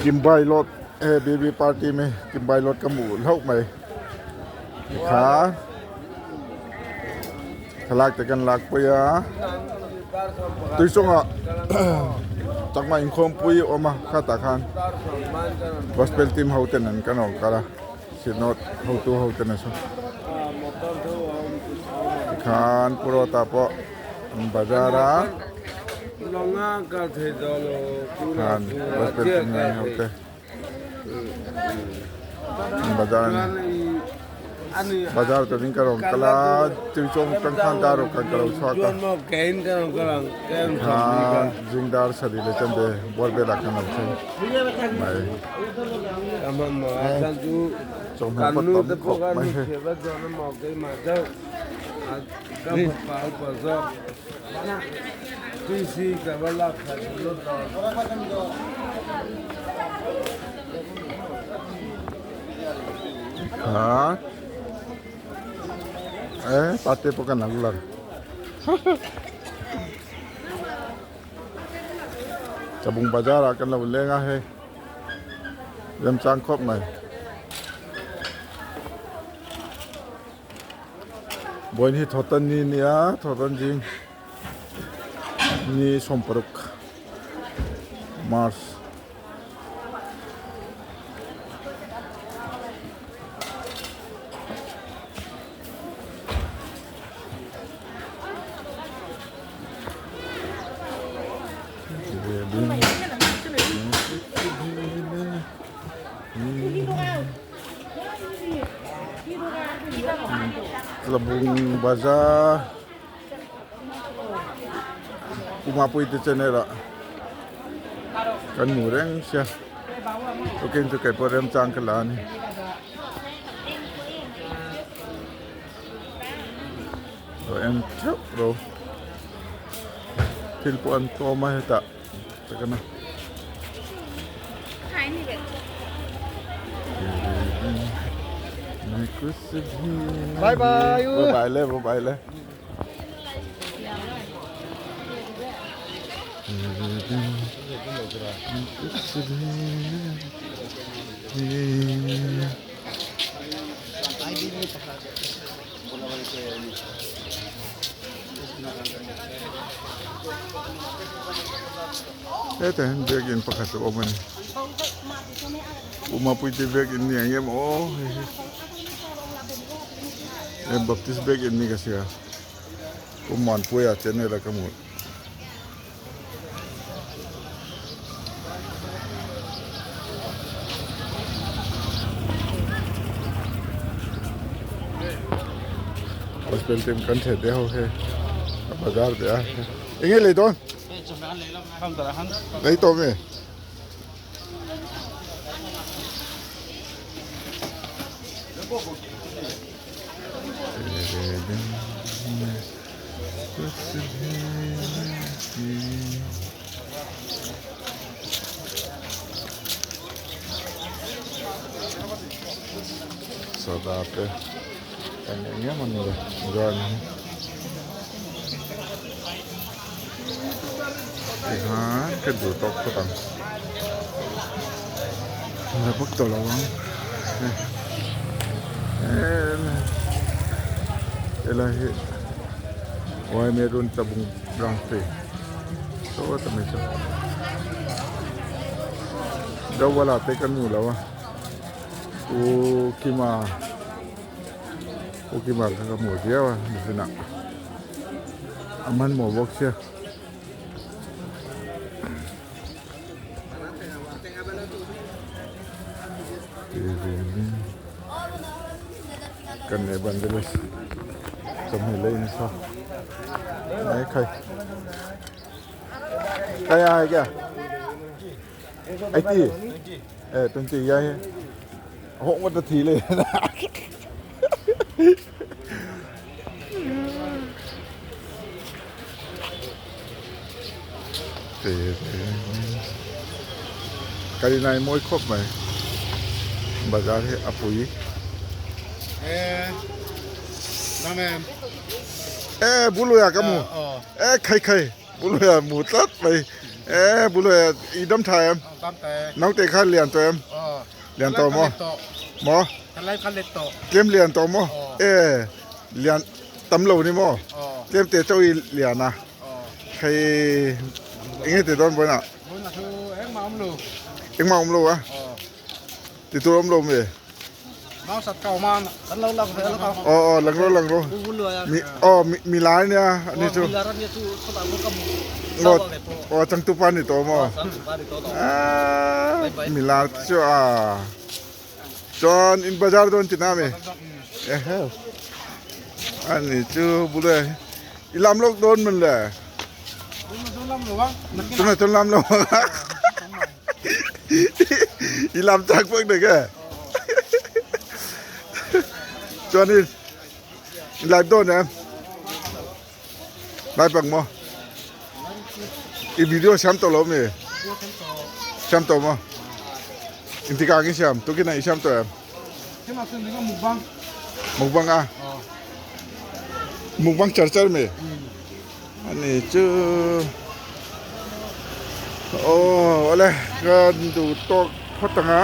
Kimbai lot he BB party mi Kimbai lot ka hmuh hlauh mai tikha thlalak te kan lak pui a tuichungah chakma inkhawm pui a awm a khatah khan gospel team ho ten an kan awm kal a synod hotu ho ten a saw tikhan purota pawh an bazar a khan gospel team ho te. Bazar bazar turin ka rawn kal a tui chawng atang khan dar ruk kan ka lo chhuak a khan zing dar sarih leh chuan be bual velah khan a lo thleng mai chawhmeh pawh tam khawp mai hei. Kha e pate pawh kan lo lang Chabung bazar ah kan lo leng a hei remchang khawp mai. Vawiin hi thawhtan ni a ni a thawhtan zing ni 16 March. Tlabung bazar Pumapui te channel ah kan hmu reng sia tukin chu kei pawh remchang ka la a ni. Lo en theuh ro thil pawh an tlawm a hetah. Bye bye. Bye bye le, bye bye le. Hetah hian biakin pakhat a awm a ni Umapuite biakin ni ang em aw hei hi he baptist biakin ni ka hria Pu Muanpuia channel a ka hmuh. Gospel team kan theh te ho he a bazar ve a enge lei dawn lei tawh nge Soda te eng eng emaw ni le chuan tikhan ka duh tawk phawt ang la vak tawh lo ang helai hi yma run tlabung branch te saw ta mai saw dawala te kan hmu lo a u kima u kima kha ka hmu viau a nichina a hmanhmawh bawk sia. Kan evangelist chawhmeh lei nasa e khai kai ai kya 80 eh 20 ya he hong wat thi le Karinai mawi khawp mai bazar hi a pui e buluia ka mu e khai khai buluia mu tlat mai. E buluaia i dam tha em? Naute kha lian tawh em? Lian tawh maw? Maw? Tlem lian tawh maw? E lian tam lo ni maw? Tlem te chauh i lian a. Hei enge ti dawn vawiinah? Engmah awm lo a? Ti tur awm lo mi? Aw aw lang ro lang ro. Mi aw mi lai nia ani chu. Aw aw changtu pa ni tawh maw? Ah mi lar te chu a. Chuan in bazar dawn ti na mi? Ehe. Ani chu bule i lam lawk dawn man le. Tunah chuan lam lo. I lam chak vak nek e. Chuan in live dawn em? Live bang maw? I video siam tawh lo mi? Siam tawh maw? Inti kang i siam? Tukin ah i siam tawh em? Mukbang a? Mukbang char char mi? Ani chu aw awle ka duh tawk phawt ang a.